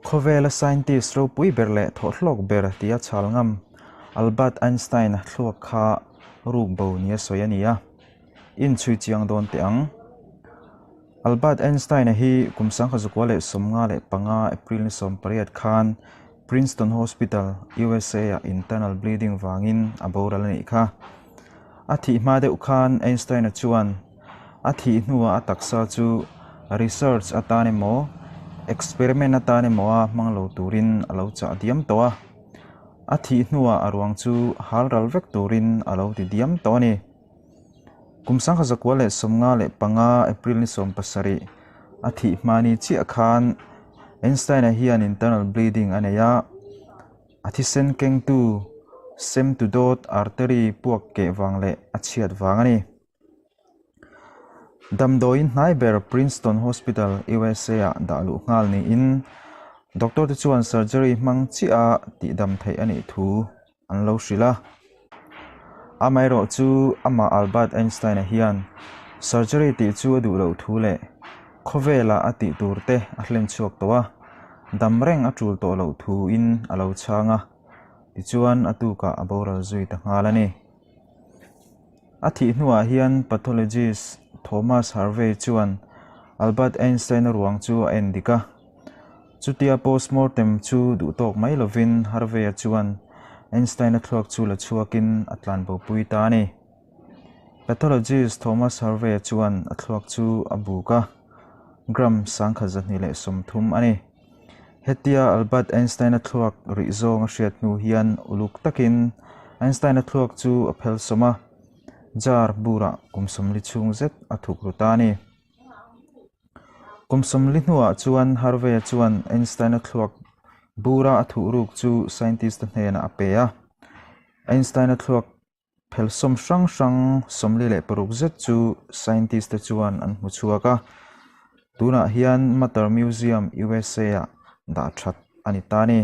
Khawvela scientist ropui ber leh thawhhlawk ber tia chhal ngam Albert Einstein-a thluak kha ruk bo nia sawi a ni a, inchhui chiang dawn teh ang. Albert Einstein-a hi kum 1955 April ni 18 khan Princeton Hospital, USA-ah internal bleeding vangin a boral a nih kha. A thih hma deuh khan Einstein-a chuan a thih hnuah a taksa chu research atan emaw, experiment atan emaw a hmang lo turin a lo chah diam tawh a. A thih hnuah a ruang chu hal ral vek turin a lo ti diam tawh a ni. Kum 1955 April ni 17 a thih hma ni chiah khan Einstein-a hian internal bleeding a nei a, a thisen kengtu sem to dawt artery puak keh vang leh a chhiat vang a ni. Damdawiin hnai ber Princeton Hospital, USA-ah dah luh nghal niin doctor te chuan surgery hmang chiah a tihdam theih a nih thu an lo hrilh a. Amaherawh chu amah Albert Einstein-a hian surgery tih chu a duh loh thu leh khawvelah a tih tur te a hlen chhuak tawh a, dam reng a tul tawh loh thuin a lo chhang a, tichuan a tukah a boral zui ta nghal a ni. A thih hnuah hian pathologist Thomas Harvey chuan Albert Einstein-a ruang chu a en dik a. Chutia postmortem chu duh tawk mai lovin Harvey-a chuan Einstein-a thluak chu la chhuakin a tlanbopui ta a ni. Pathologist Thomas Harvey-a chuan a thluak chu a buk a, gram 1230 a ni. Hetia Albert Einstein-a thluak rih zawng a hriat hnu hian uluk takin Einstein-a thluak chu a phelsawm a, jar burah kum 40 chhung zet a thuk ru ta a ni. Kum 40 hnuah chuan Harvey-a chuan Einstein-a thluak bura a thuh ruk chu scientist-te hnenah a pe a. Einstein-a thluak phelsawm hrang hrang 46 zet chu scientist-te chuan an hmu chhuak a. Tunah hian Matter Museum, USA-ah dah that a ni ta a ni.